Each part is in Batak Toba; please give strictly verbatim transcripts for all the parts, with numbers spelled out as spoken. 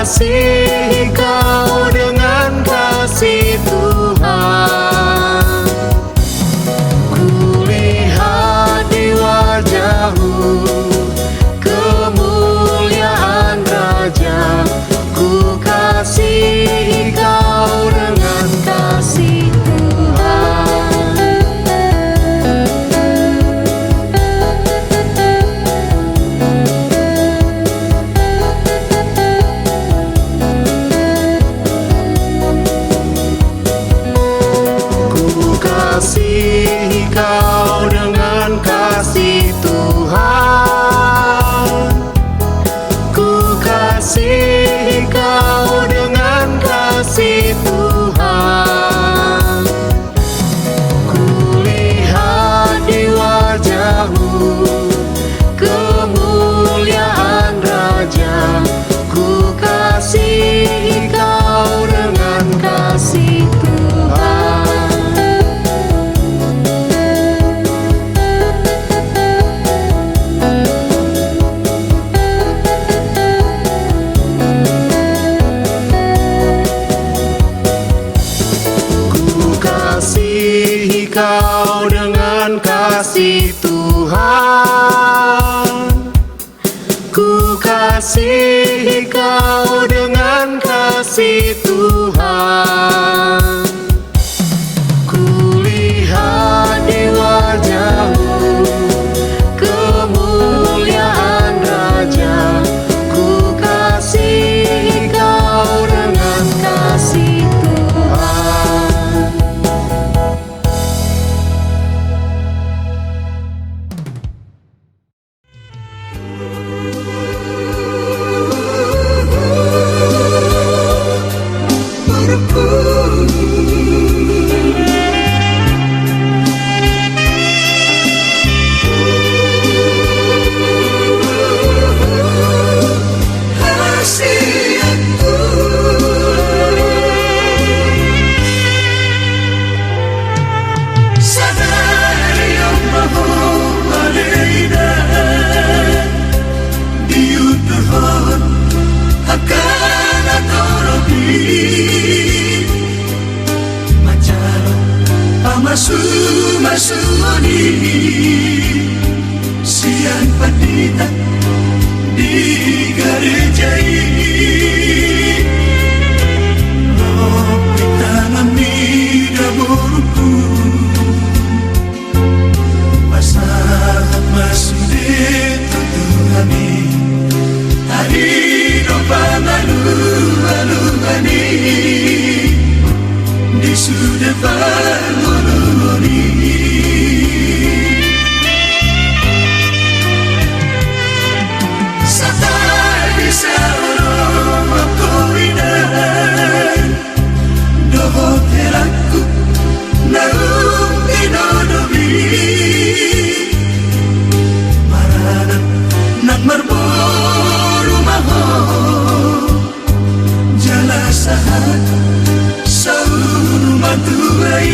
Kasihi kau dengan kasih Tuhan. Kulihat di wajahmu kemuliaan Raja. Kukasihi kau dengan kasih Tuhan. Kukasihi kau dengan kasih Tuhan. Kukasihi kau dengan kasih Tuhan. Kulihat di wajahmu kemuliaan Raja. Kukasihi kau dengan kasih Tuhan. Kukasihi kau dengan kasih Tuhan. Kukasihi kau dengan kasih Tuhan. Kulihat di wajahmu kemuliaan Raja. Kukasihi kau dengan kasih Tuhan. Sadari on ma ho ale ina, diundurhon angka na torop i, manjalo pamasumasuon i sian pandita di gareja i. Ro di tanganmi da borungku, pasahat ma sude tu Tuhan i. Ari do pangalualuan i di sude parngoluon i. Satadi saoloan ho ina dohot helangku naung tinodom i. Maranak nang marboru ma ho, jala sahat saur matua i.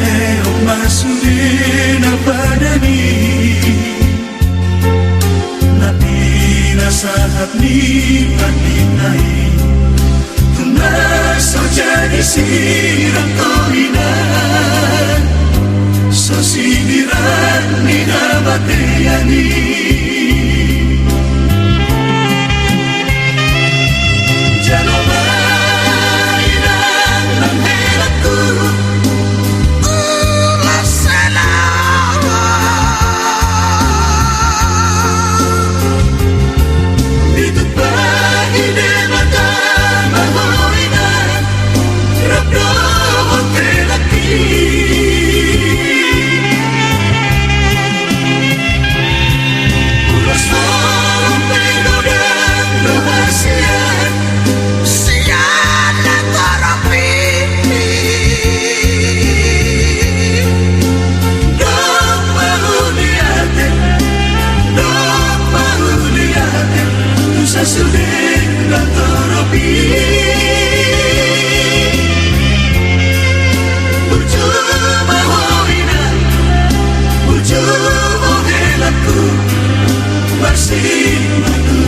Eong ma sude na padan i, na pinasahat ni pandita i. Tung na so jadi sirang ho ina, so sinirang ni hamatean i. Jalo ma ina nang helangku, ulos salawat. Ditumpahi Debata ma ho ina, rap dohot helangki. Ulos holong pe godang do hasian sian na torop i. Dok mauliate, dok mauliate tu sasude na torop i. Burju ma ho ina, burju ho helangku, marsik ma tu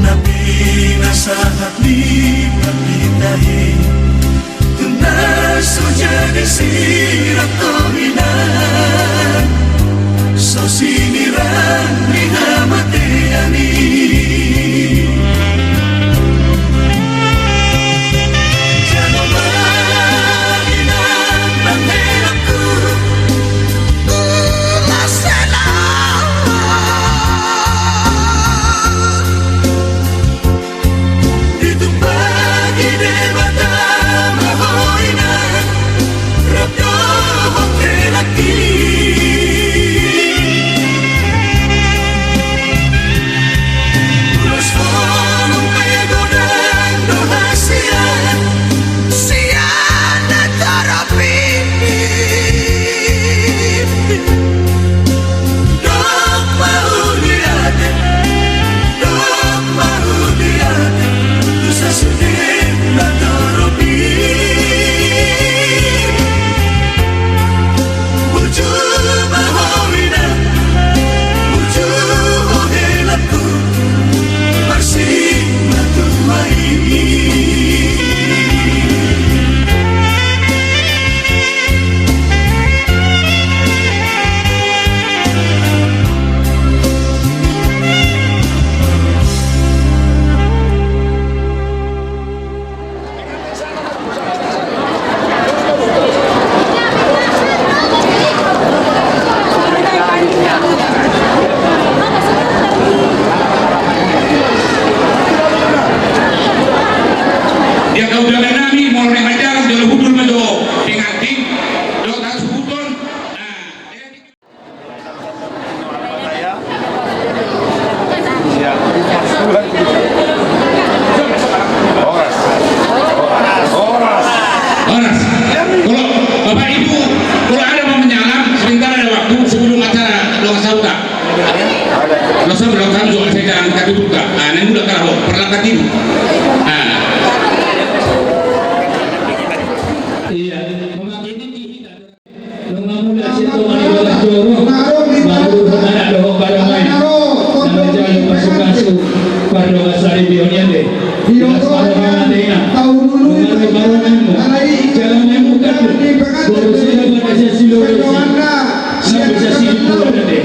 Na pinasahat ni pandita i, tung na so jadi sirap tu inang, so sinirang ni hamatean i. Jalo ma inang nang helangku, ditumpahi Debata ma ho inang, rap dohot helangki. Ulos holong pe godang do hasian, sian na torop i. Dok mauliate, dok mauliate tu sasude na torop i. Burju ma ho inang, burju ho helangku, marsing ma tuha i. Dia kau jangan nami, mau naik ajar, jolo hudul ma jo pengantin, do tak suhuton. Nah, Horas. Horas. Kalau Bapak Ibu, kalau ada mau menyalam, sebentar ada waktu sebelum acara dongan sahuta. Dongan sahuta, dongan sahuta, saya jangan kaki buka. Ah, nang udah karaho, perlengkapi. Ah. Iya, memakai tinggi kita. Nunga mulak sintongan i bagas joro, baru anak dohot baromaen na manjalo pasupasu pardongan saripeon i, ate. Las ma roha, ate, inang. Nunga ro baromaenmu, jala maenmu gandum, boru sila bana sian Sulawesi, sampe sian Situmorang, ate.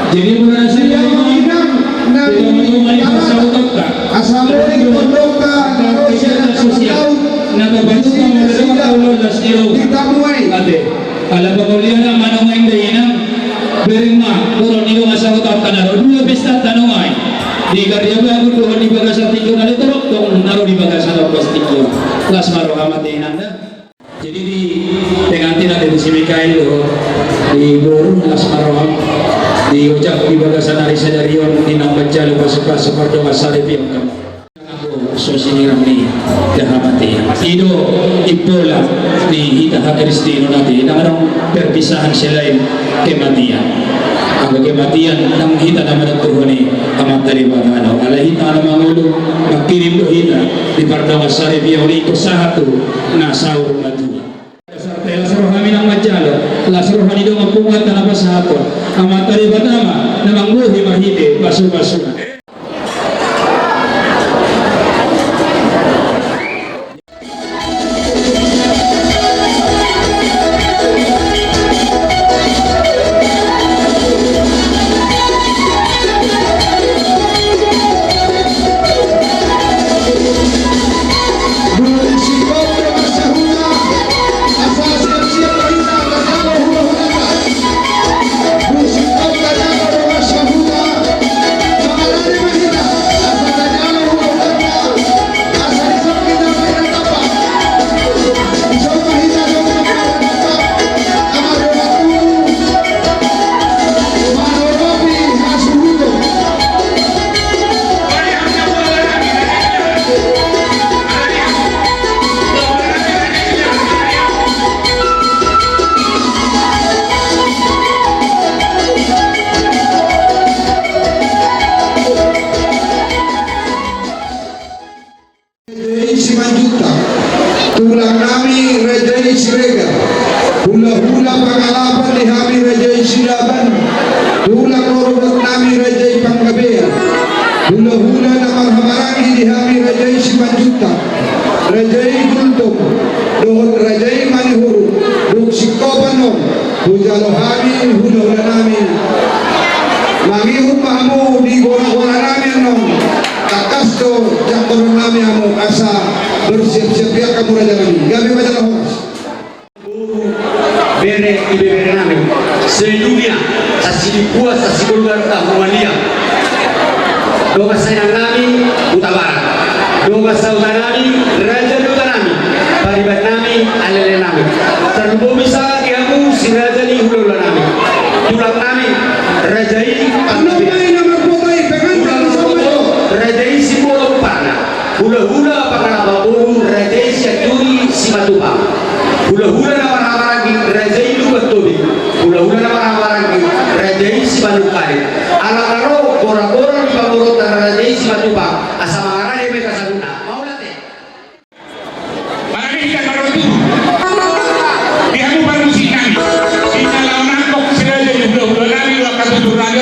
Jadi mura na sila inang, di tongatonga ni pasahatonta, asa boi pondokta, angka kegiatan sosial na tapatupa molo tung las ni roha, ate. Ala pangolian ma nuaeng da, inang, bereng ma borhat ni dongan sahutonta na ro dua pestanta nuaeng. Di Kariabagun dohot di bagasan tingki on, ale torop tong na ro di bagasan ongkos tingki on. Las ma roham, ate, inang, da. Jadi di pengantin, ate, di si Mikael dohot di boru, las ma roham, di ojak di bagasan ari sadari on, di na manjalo pasupasu pardongan saripeon. Anggo so sinirang ni hamatean, i do impola ni hita hakristenon, ate, ndang adong perpisahan selain kematian. Anggo kematian ndang hita na manentuhon i, Amanta Debata do. Alai hita na mangolu, mangkirim do hita di pardongan saripeon i, ingkon sahat tu na saur matua. Las rohami nang manjalo, las roha ni dongan punguanta na pasahathon, Amanta Debata ma na manggohi marhite pasupasuna. Puas Sibolga Tahu Maliang. Dongan sainang nami Hutabarat. Dongan sahuta nami, raja ni huta nami. Pariban nami, alele nami. Tarlumobi sanga di hamu si raja ni hulahula nami. Tulang nami, raja i Anna Panggabean. Raja i Simbolo Umparna. Hulahula Pangalapan Boru, raja i Sianturi Simatupang. Hulahula na marhahamaranggi, raja i Lumban Tobing. Hulahula na marhahamaranggi, raja i Simanungkalit. Ala na ro goragora ni pamoruonta raja i Simatupang, asa mangarade ma hita saluhutna. Mauliate. Manang hita marroha tu di hamu parmusik nami. Di na laho nangkok si raja ni hulahula nami, ulang katutur nami,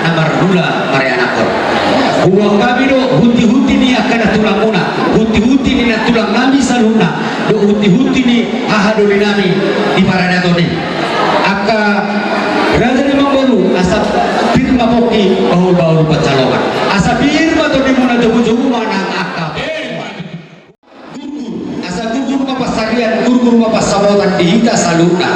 na marmula marianakhon. Huboan hami do hunti-hunti ni angka nantulangmuna, hunti-hunti ni nantulang nami saluhutna, dohot hunti-hunti ni haha doli nami di paradaton i. Angka raja ni amangboru, asa pir ma pongki, bahul-bahul pansalongan. Asa pir ma tondimuna, jogu-jogu ma nang angka. Gurgur, asa gurgur ma pansarian, gurgur ma pansamotan di hita saluhutna.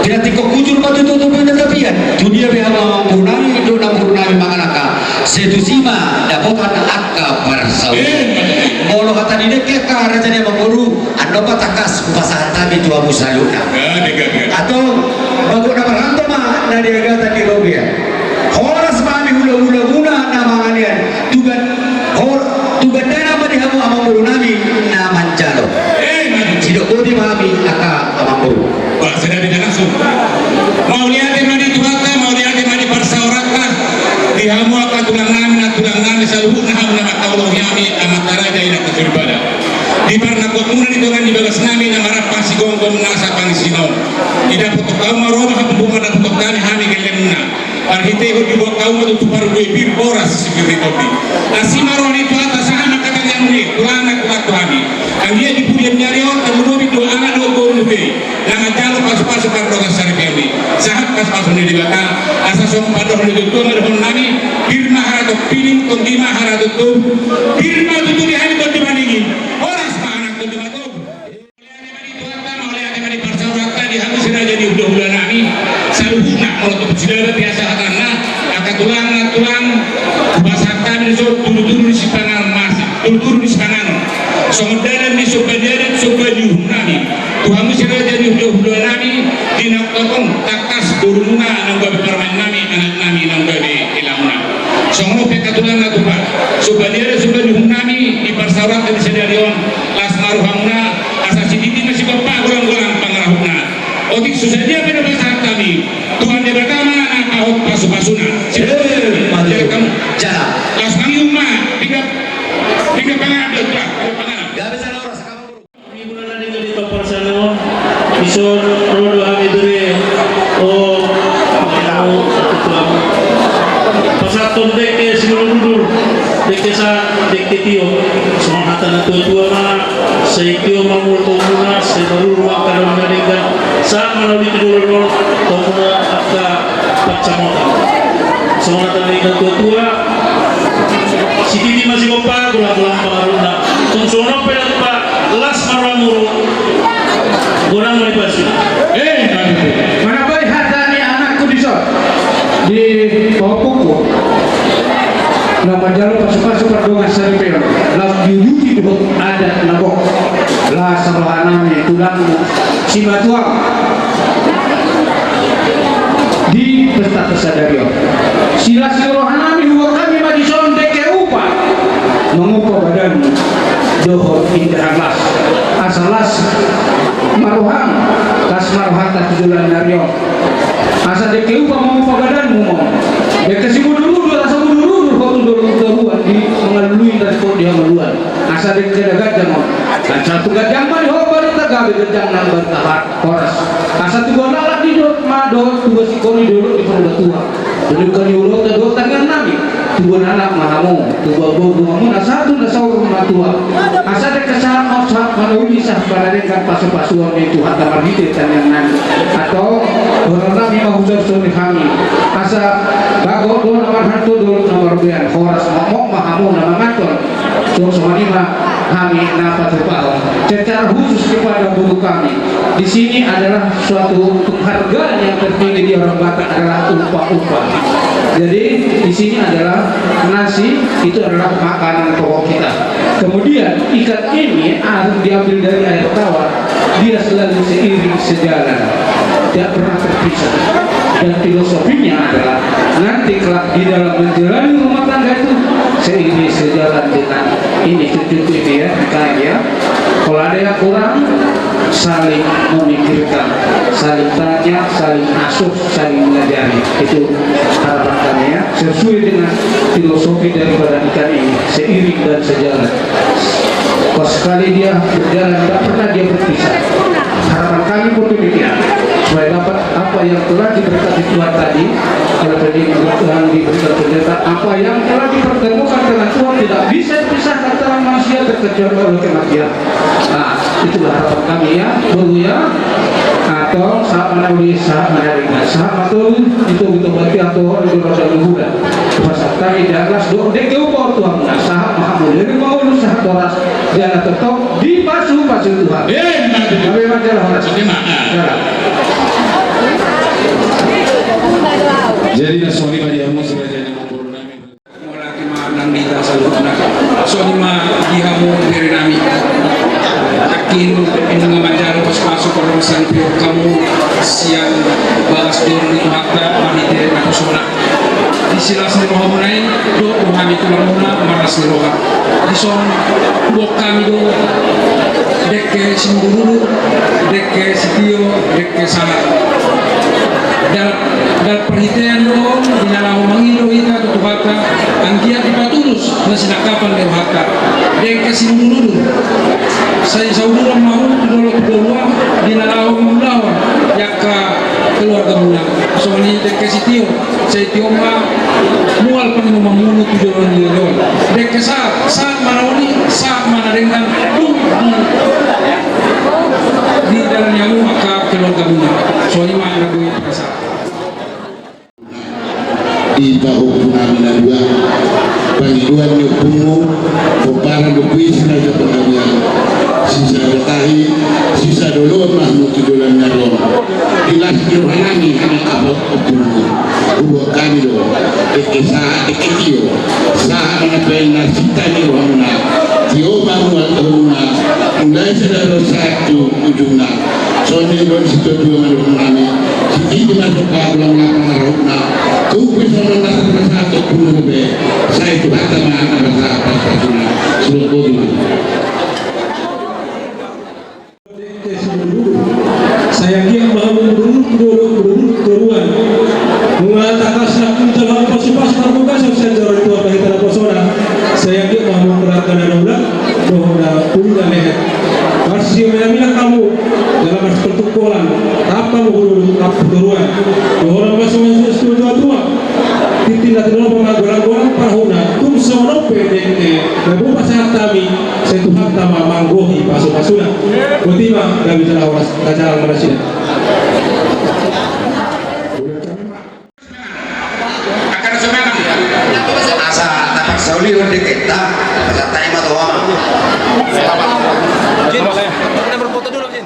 Pinantikhon hujur ma tutu tu pinantapian, tu dia be hamu amangboru nami dohot namboru nami mangalangka, sai tusi ma dapotan angka parsaoran. Molo hata ni dengke angka raja ni amangboru, annon ma tangkas hupasahat hami tu hamu saluhutna. Antong, bagot na marhanto ma na di agatan ni robean. Horas ma hami hula-hulamuna na mangalean, tu gan-, hor-, tu gandana ma di hamu amangboru nami na manjalo. Sidok boti ma hami angka amangboru. Bah, sudah tidak langsung. Mauliate ma di Tuhanta, mauliate ma di parsaoranta, di hamu angka tulang nami, nantulang nami saluhutna, hamu na mangkaholongi hami, amanta raja, inanta soripada. Di parnangkokmuna di tonga ni bagas nami na marampang sigomgom nasa pangisina on. Didapothon hamu ma roha, hamu ma didapothon hami, hami gellenmuna. Marhitehon diboan hamu ma tutu parbue pir, horas sipir ni tondi. Asi ma roha ni Tuhanta, sahat ma hata ni anggi, tulang na tulang tu hami. Anggiat di pudian ni ari on tarlumobi do anak dohot boru muse na manjalo pasu-pasu pardongan saripeon i. Sahat pasu-pasu ni Debata, asa songon pandohan ni natua-tua ma dohonon nami: Pir ma harajaon piding, tondi ma harajaon tobu. Pir ma tutu di hami tondi madingin, horas ma anak tondi matogu. Mauliate ma di Tuhanta, mauliate ma di parsaoranta, di hamu si raja ni hula-hula nami saluhutna. Molo tu sidada biasa hatana, angka tulang, nantulang, hupasahat hami dison tudu-tudu ni sipanganon masa, tudu-tudu ni sipanganon. Songon dalan ni somba ni adat, somba ni uhum nami. Tu hamu si raja ni hula-hula nami, di na tongtong tangkas borumuna naung gabe parumaen nami, anak nami naung gabe helamuna. Songon on pe angka tulang na tupa, somba ni adat, somba ni uhum nami di parsaoranta di sadari on, las ma rohamuna, asa sititi ma sigompa, golang-golang pangarahutna. Otik so sadia pe na pasahat hami, Tuhan Debata ma na pahot pasu-pasuna. Eh, mantap. Jadi hamu. Jala. Las ma, ium ma, pinggan, pinggan panganon, Tulang, pinggan panganon. Gabe jala horas. Hami muna na denggan di parsana on, dison ro do hami bere, o, pasahathon dengke simudur-udur, dengke sahat, dengke tio. Songon hata ni natua-tua ma, sai tio ma molo tombuna, sai maruru ma angka dalan na denggan, sahat ma na uli tu joloan on, tombuna angka pansamotan. Songon hata ni natua-tua, sititi ma sigompa, golang-golang pangarahutna. Songon on pe na tupa, las ma rohamu, ro. Godang ma di pasu. Eh, manambai hata ni anakku dison, di pahompuku, na manjalo pasu-pasu pardongan saripeon, laos diuduti dohot adat na gok. Las roha nami, tulangmu simatuam di pesta sadari on. Silas ni roha nami, huboan hami ma dison dengke upa, mangupa badanmu dohot indahan las. Asa las ma roham, las ma rohanta tu joloan ni ari on. Asa dengke upa mangupa badanmu ma on. Dengke simudur-udur, asa mudur-udur ho tu dolok tu toruan, di mangalului tadi ho di hangoluan. Asa dengke na ganjang on. Asa tu ganjang ma di ho barita, gabe ganjang nang barita horas. Asa tubuan laklak di dolok ma dohot tubuan singkop di dolok di Purbatua. Dengke ni ulaonta dohot tangiang nami, tubuan anak ma hamu, tubuan boru hamu na satu na saur matua. Asa dengke sahat ma on, sahat ma na uli, sahat ma na denggan pasu-pasuon ni Tuhanta marhite tangiang nami. Antong, dohonon nami ma husorsorhi hami. Asa bagot do na marhanto, dolok na marrobean, horas mokmok ma hamu na manganhon. Songon i ma hami na patupahon. Secara khusus kepada boru kami, di sini adalah suatu penghargaan yang tertinggi di orang Batak adalah upa-upa. Jadi, di sini adalah nasi, itu adalah makanan pokok kita. Kemudian, ikan ini harus diambil dari air tawar. Dia selalu seiring sejalan, tidak pernah terpisah. Dan filosofinya adalah nanti kelak di dalam menjalani rumah tangga itu seiring sejalan dengan ini, cucu itu ya, kayak ya. Kalau ada yang kurang, saling memikirkan, saling tanya, saling asuh, saling mengajari. Itu harapan kami ya, sesuai dengan filosofi daripada ikan ini, seiring dan sejalan. Pas sekali dia berjalan, tidak pernah dia berpisah. Harapan kami pun demikian, supaya dapat apa yang telah kita Tadi Tuhan tadi, kalau tadi Tuhan diberikan pendeta, apa yang telah dipertemukan dengan Tuhan tidak bisa dipisahkan antara manusia terkecuali oleh kematian. Nah, itulah harapan kami ya, dulu ya. Atau sahat ma na uli, sahat ma na ringan, sahat ma tolu, itu, itu berarti atau orang di roda muda. Pasahat hami di atas do, dengke upa Tuhan, nah, sahat ma hamu, dari mangolu sahat horas, jala tetap dipasupasu Tuhan. Eh, nah, itu. Kami majalah horas. Oke, Mak. Nah. Jalan. Jadi, na songon i ma di hamu, si raja na mangolu nami. Mulai ma nang di hita saluhutna. Songon i ma di hamu bere nami. Yakin nunga manjalo pasupasu, parhorasan, pihak hamu sian bagas joro ni Tuhanta marhite naposona. Di silas ni rohamuna i dohot hami tulangmuna marlas ni roha. Dison huboan hami do dengke simudurudur, dengke sitio, dengke sahat. Dal-, dal parhitean do on di na laho mangido hita tu Tuhanta, anggiat dipatulus na sinangkapan ni rohanta. Dengke simudurudur, sai sauduran ma hamu tu dolok tu dolua di na laho mangulahon di angka keluargamuna. Songon i dengke sitio, sai tio ma mual pangidoanmuna tu joloan ni joloan. Dengke sahat, sahat ma na uli, sahat ma na denggan, dung di, di dalan ni hamu angka keluargamuna. Songon i ma na boi pasahat. Di pahompu nami na dua, pangidoan ni ompunmu, pomparan ni ompu i si Raja Panggabean, si Sada Tahi, si Sada Oloan ma hamu tu joloan na ro on. Di las ni roha nami, hami angka pahompu, huboan hami do dengke sahat, dengke tio, sahat ma na paina sita ni rohamuna, tio ma mual rohamuna, mulai sada ro sahat tu ujungna. Songon i do sitadoan ni roha nami, sititi ma tu pangulahon na rap na, tu pinonon na rap na sahat tu pulu be, sai Tuhanta ma na pasahat pasupasuna. Surat kopi. Sai anggiat ma hamu mudurudur tu dolok, mudurudur tu toruan. Nunga tangkas na pintor hamu pasupasu, tarbuka sian joro ni Tuhan marhite naposona. Sai anggiat ma hamu marangka na daulat dohot na uli na lehet. Marsiminaminan hamu jala marsitongtong holan, rap hamu tu dolok, rap tu toruan. Dohonon ma songon situa-tua, tintin na tinopa ma golang-golang parahuna. Tung songon on pe dengke na boi pasahat hami, sai Tuhanta ma manggohi pasupasuna. Boti ma, gabe jala horas, gabe jala horas nasida. Angka na so manang. Asa taparsaulihon dengkenta, pasahat hami ma tu hamu. Jin, kita berfoto dulu, Jin.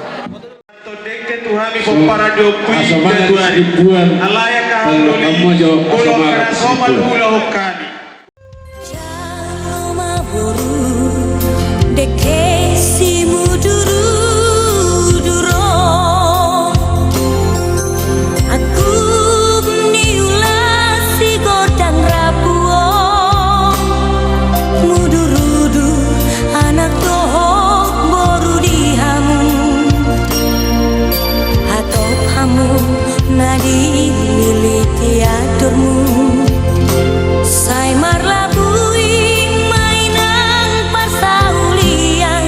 Tondengke tu hami pomparan ni ompu i, Januari. Alai angka hamu doli, molo angka na somal huulahon hami. Jalo ma boru, dengke simudurudur on. Angkup ni ula si gondang rapu on. Mudurudur anak dohot boru di hamu. Hatop hamu na dililiti andormu. Sai marlabui ma i nang parsaulian,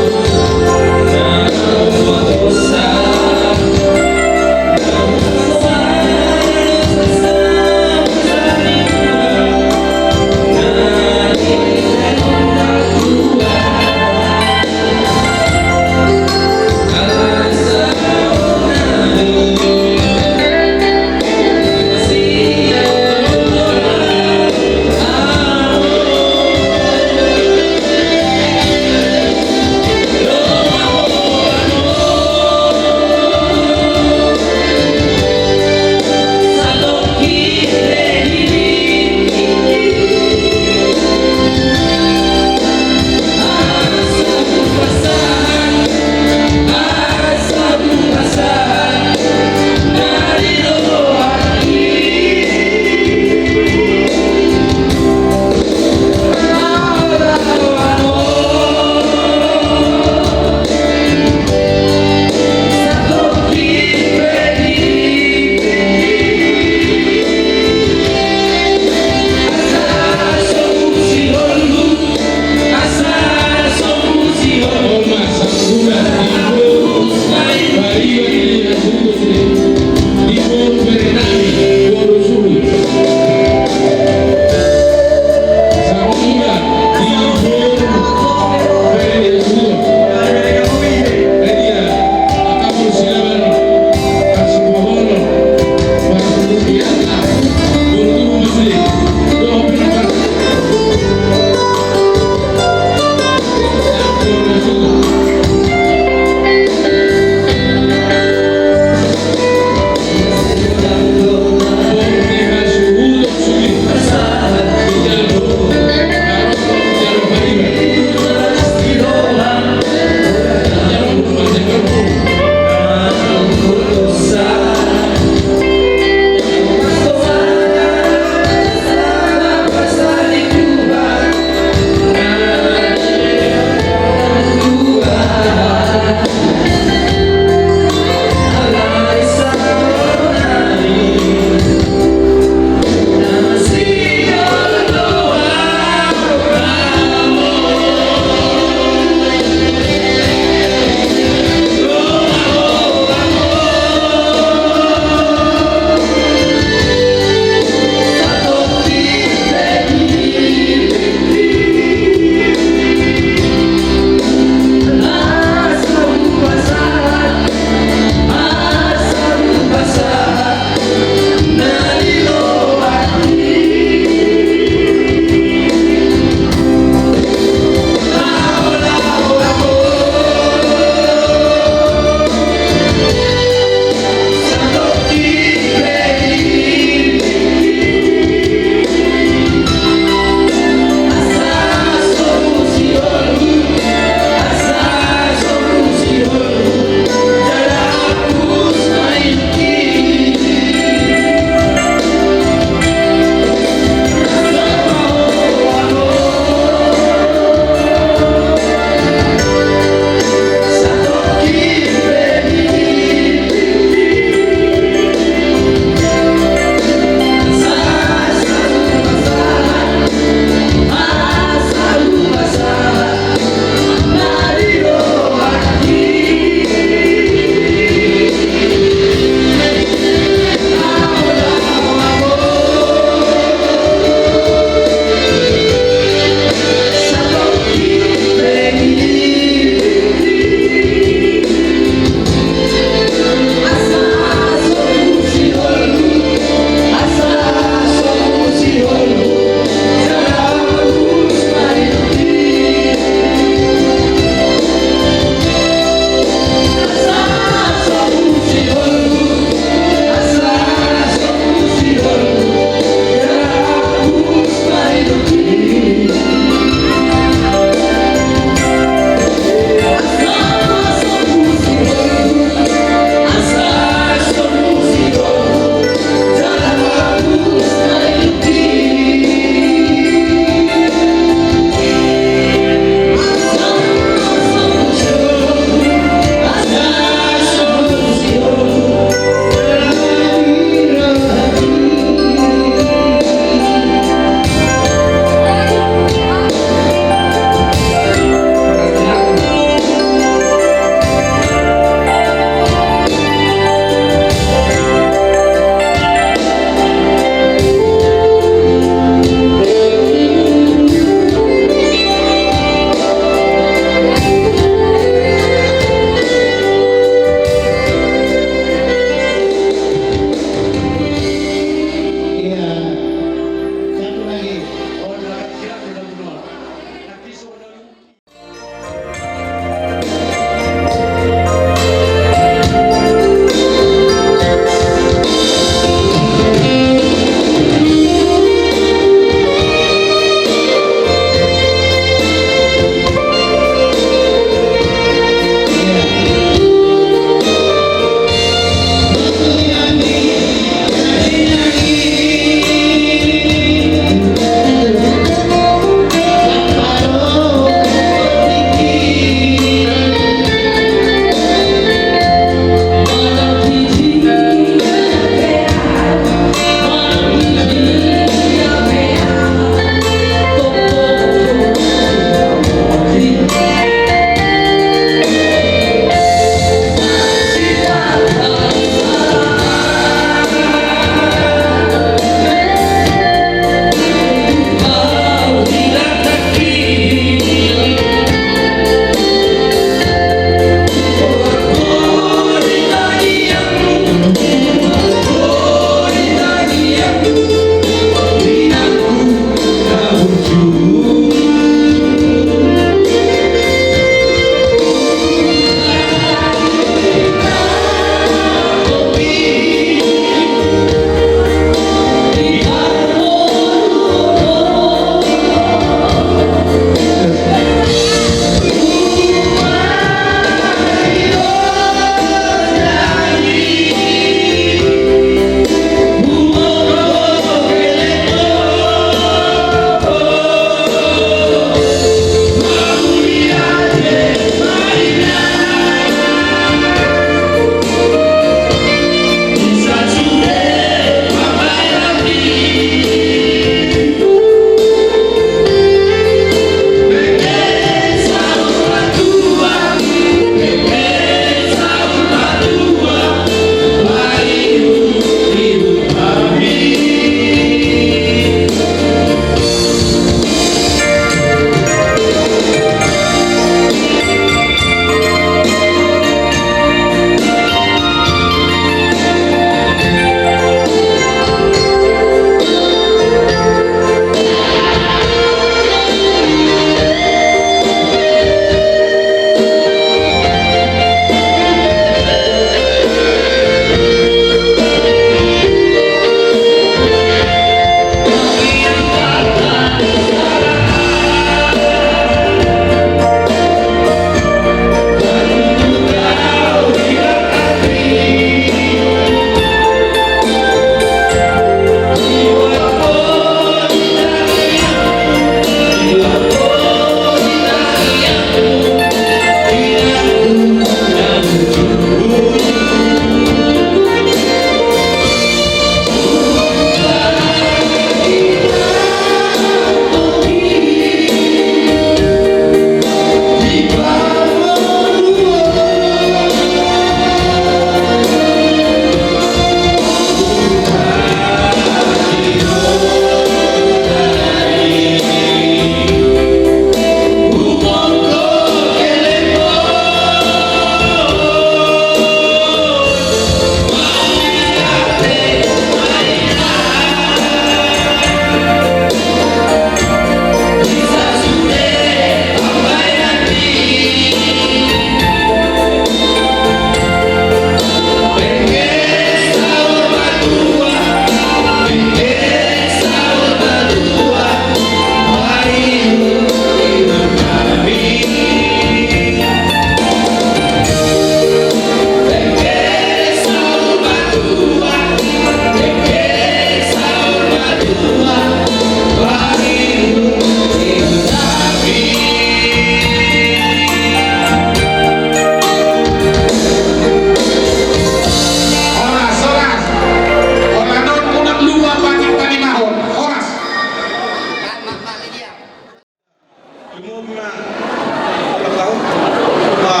Ba,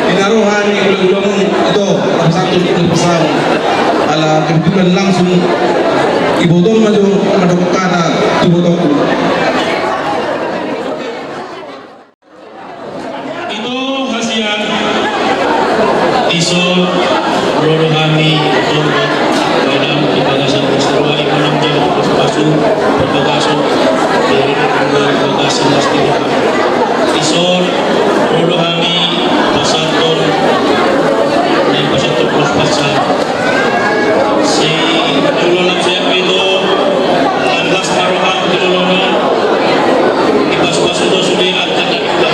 di na ro hami hulahulamu, ito, pasahathon ulos pasahat. Ala kebetulan langsung ibotom ma jo mandok hata tu ibotongku. Ito hasian, dison ro do hami tondok, badan di bagasan peristiwa i manang jala pasupasu, parbagason, dari kedua bagasan peristiwa. Dison ro do hami pasahathon, dan pasahathon ulos pasahat. Si jolo lam siap ito, lam las ma roham tu jolo on, dipasupasu do sude angka na niula.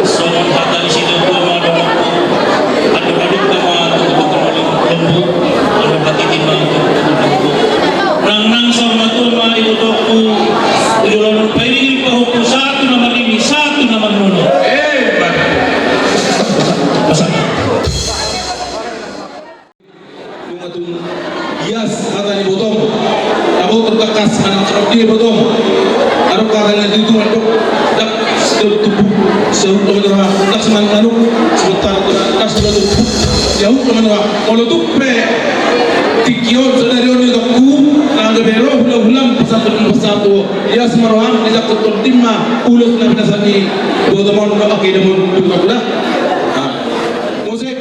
Songon hata ni si Tuhan ma dohononku, andor hadumpang ma tu tutu lombu, andor hatiti ma tu tutu lombu. Nangnang saur matua ma ibotongku, tu jolo on pairingiring pahompu sahat tu na marnini, sahat tu na marnono. Eh, pasahat. Nunga tung ias hata ni ibotong. Aboto tangkas manang songon dia ibotong. Adong hata ni tutu mandok, ndang sidok tubu saut do manang, ndang simanuk manuk, sebentar, ndang sidok tubu saut do manang. Molo tung pe tingki on sadari on ibotongku, nang gabe ro hulahulam pasahathon, pasahathon. Ias ma roham, dijangkon Tondi ma ulos na pinasahat ni ibotongmon, angka idamon, tu ibotongku da. Musik.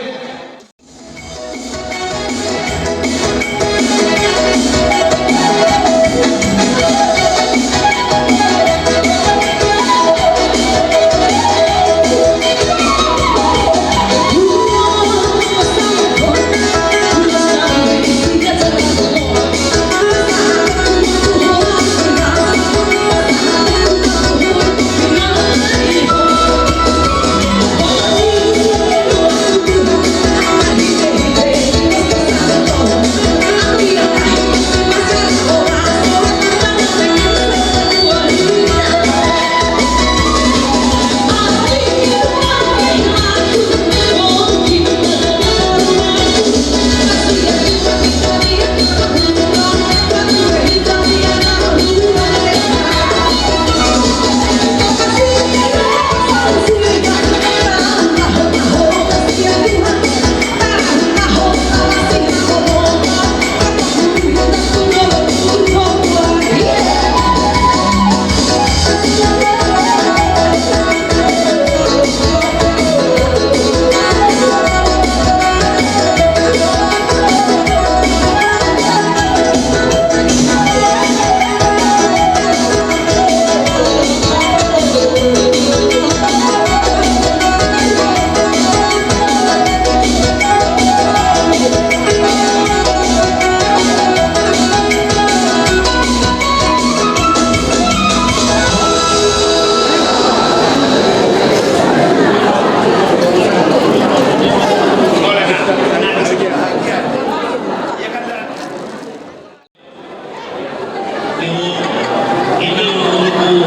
Inang, Ompu,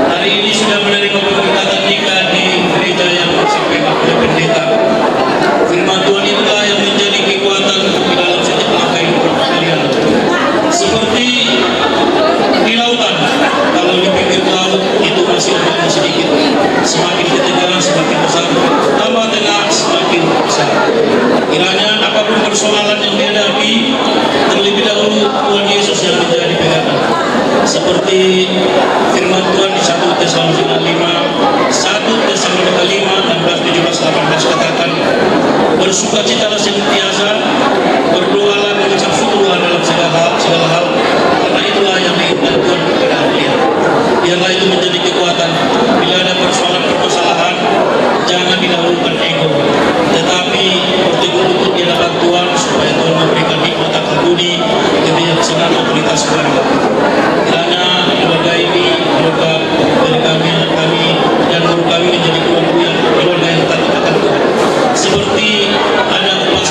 hari ini sudah menerima pemberkatan nikah di gereja yang dipimpin oleh pendeta. Firman Tuhan itulah yang menjadi kekuatan untuk di dalam setiap langkah hidup kalian. Seperti di lautan, kalau di pinggir laut itu masih ada sedikit, semakin ketegangan semakin besar, tambah tengah semakin besar. Kiranya apapun persoalan yang dihadapi, terlebih dahulu Tuhan Yesus yang menjadi pegangan. Seperti firman Tuhan di satu Tesalonika lima, satu Tesalonika lima, enam belas, tujuh belas, delapan belas katakan, "Bersukacitalah senantiasa, berdoalah, mengucap syukur dalam segala hal, segala hal, karena itulah yang diinginkan Tuhan kepada kalian." Biarlah itu menjadi kekuatan. Bila ada persoalan, permasalahan, jangan didahulukan ego, tetapi bertekun lutut di hadapan Tuhan supaya Tuhan memberikan hikmat, akal budi, kebijaksanaan, otoritas kepada kita. Kiranya keluarga ini, keluarga dari kami, anak kami, dan guru kami menjadi keluarga yang, keluarga yang taat akan Tuhan. Seperti ada kupas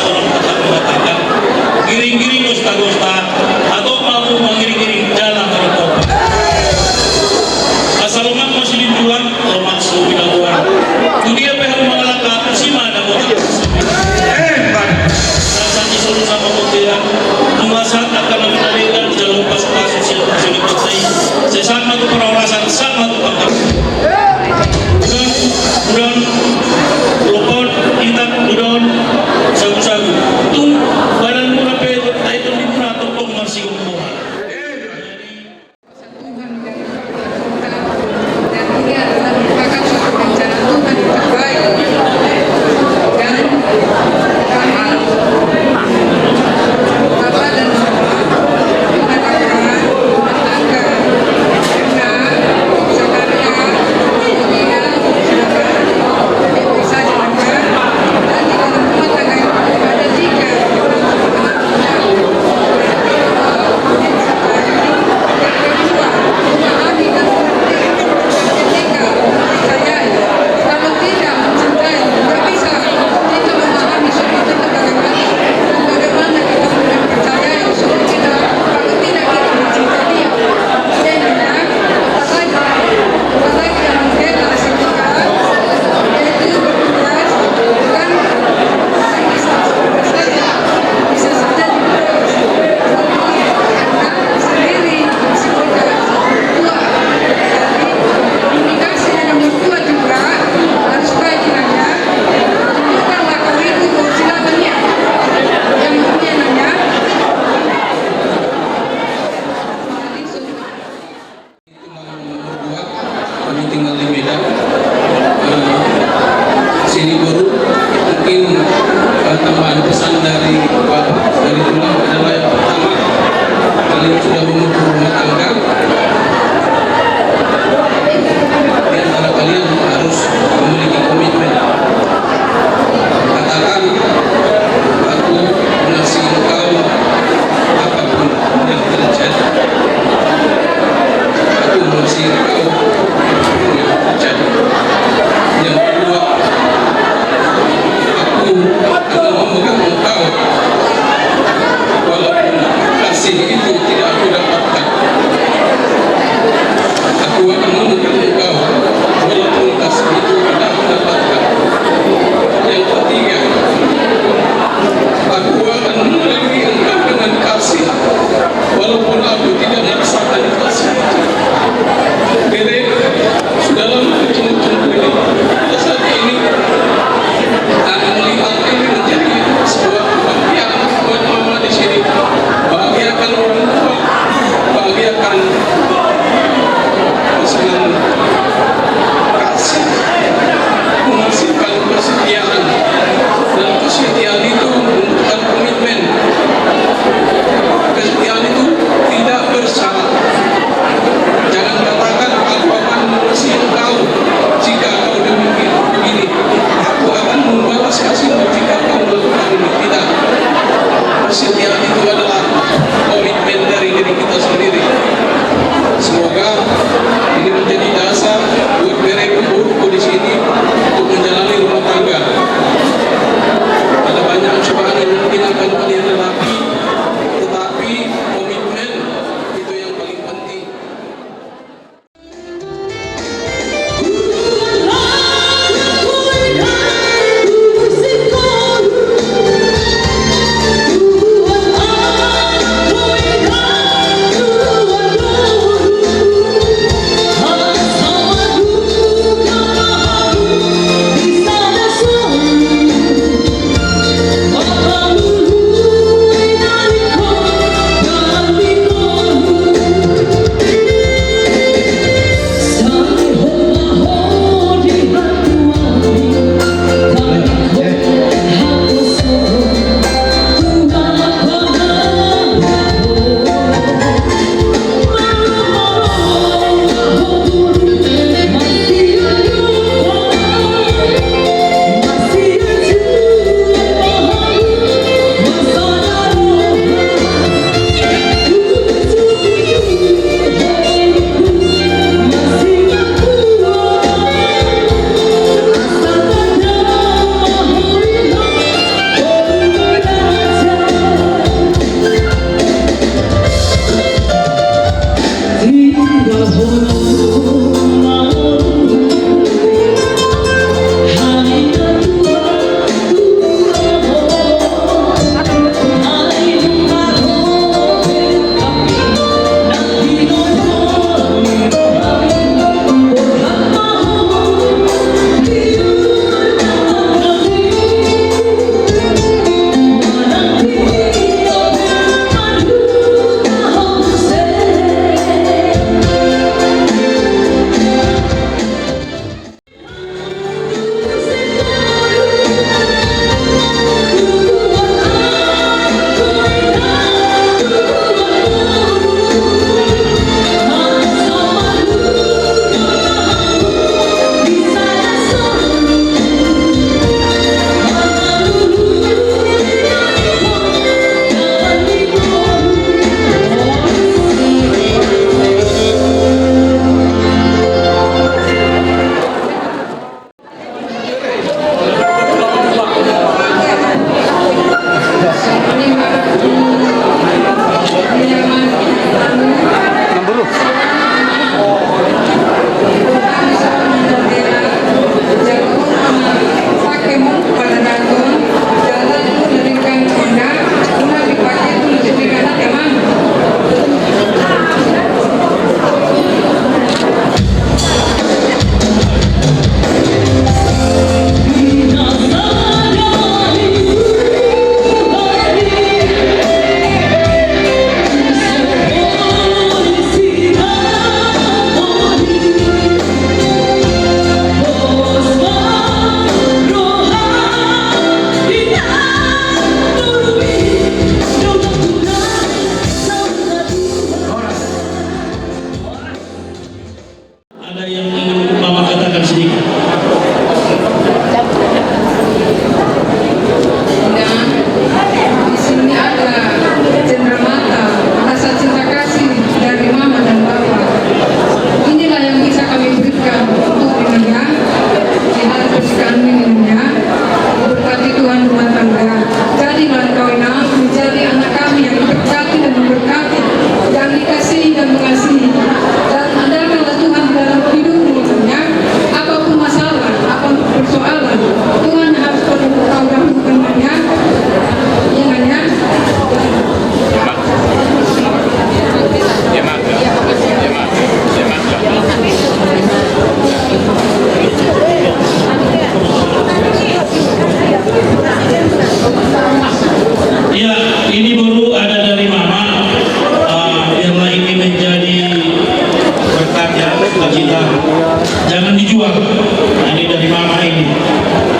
Jual. Nah, ini dari mama ini.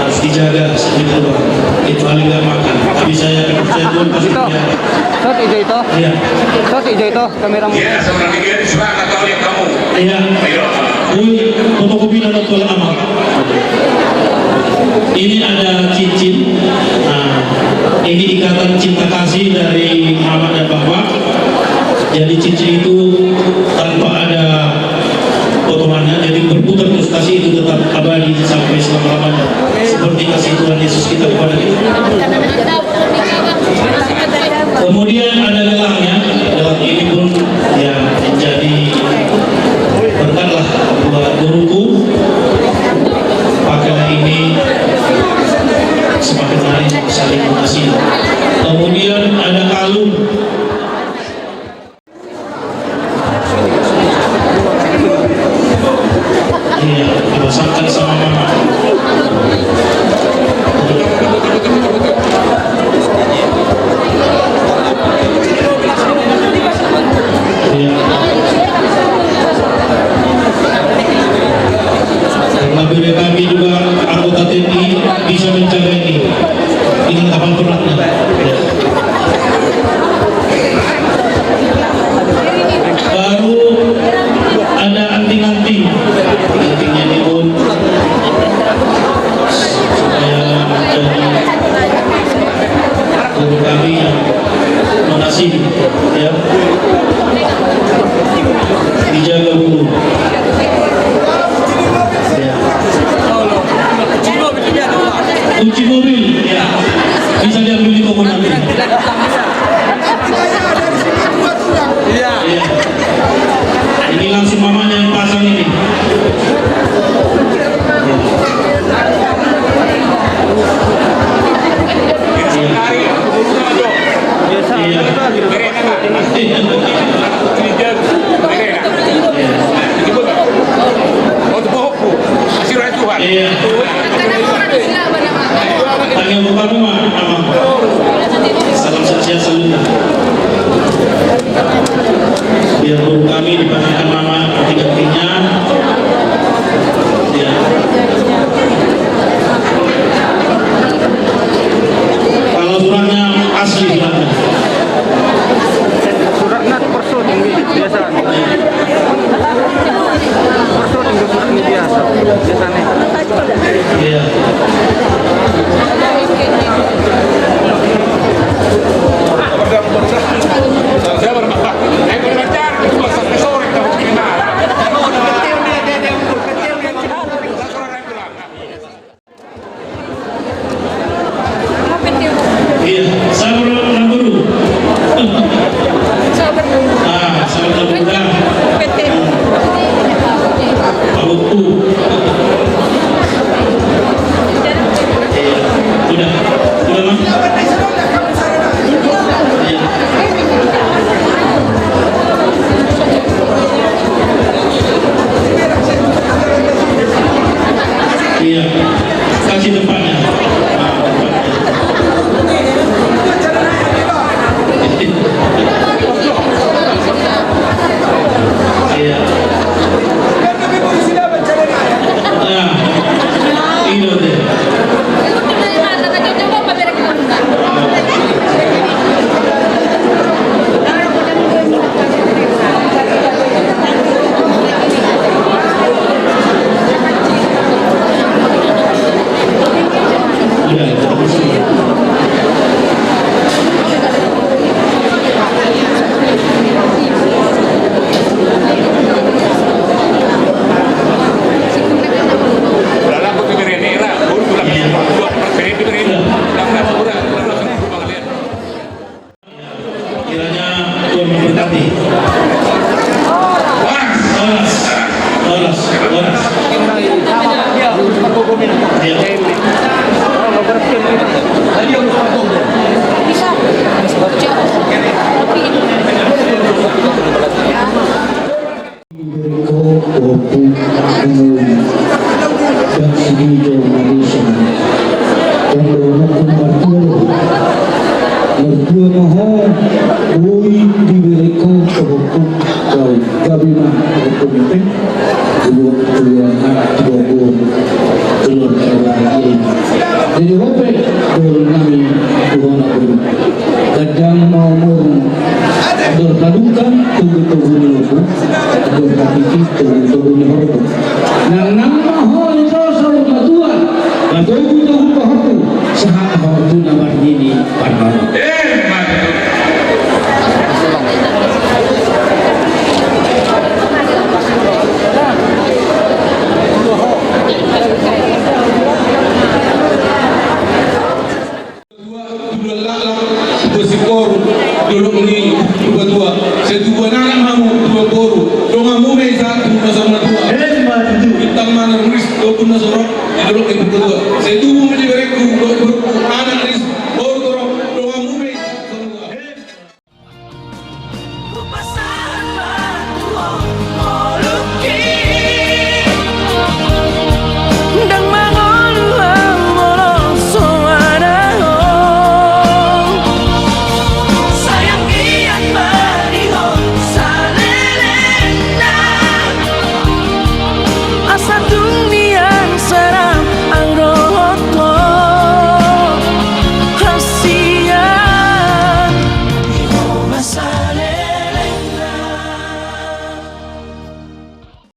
Harus dijaga sedikit, Bang. Kecuali nggak makan. Tapi saya akan percaya Tuhan pasti. Itu. Dia. Sot ijo itu. Iya. Sot ijo itu, kamera. Iya, seorang dikit, semangat kau lihat kamu. Iya. Ayo. Woi, fotokopi dan tuan amal. Ini ada cincin. Nah, ini ikatan cinta kasih dari mama dan bapak. Jadi cincin itu tanpa ada potongannya, jadi berputar terus, kasih itu tetap abadi sampai selama-lamanya, seperti kasih Tuhan Yesus kita kepada kita. Kemudian ada gelangnya. Gelang ini pun, ya, menjadi berkatlah buat guruku. Pakailah ini semakin hari saling mengasihi. Kemudian ada kalung. Iya, dipasangkan sama mama. Iya. Karena beda kami juga anggota T N I bisa menjaga ini dengan kapal perangnya. Iya. Baru ada anting-anting. Antingnya ini pun supaya menjadi guru kami yang mengasihi, ya. Dijaga guru. Ya. Kunci mobil, ya. Bisa diambil di toko nanti. Iya. Iya. Ini langsung mamanya yang pasang ini. Iya. Iya. Iya. Tangiang bukan rumah, Amang. Salam sehat selalu. Biar guru kami dipastikan mama tiga-tiganya. Ya. Kalau suratnya asli suratnya. Suratnya Iya. Iya, sabar, Namburu. Sabar. Ah, sabar, Namburu, dah. P T. Pak Buku. Iya, udah. Udah, Mas. Iya. Iya. Kasih tempatnya. Iya. Nah, ini deh. Kiranya Tuhan memberkati. Horas, horas, horas. Iya. Dibereng ho, Ompu, Amang, dan sude jolma dison. Tongtong nangkin martua do. Martua ma ho, boi dibereng ho, Ompu, gabe ma, Ompu, mending. Dua, dua, anak, dua. Punna sorot, di dolok ni Purbatua. Sai tubu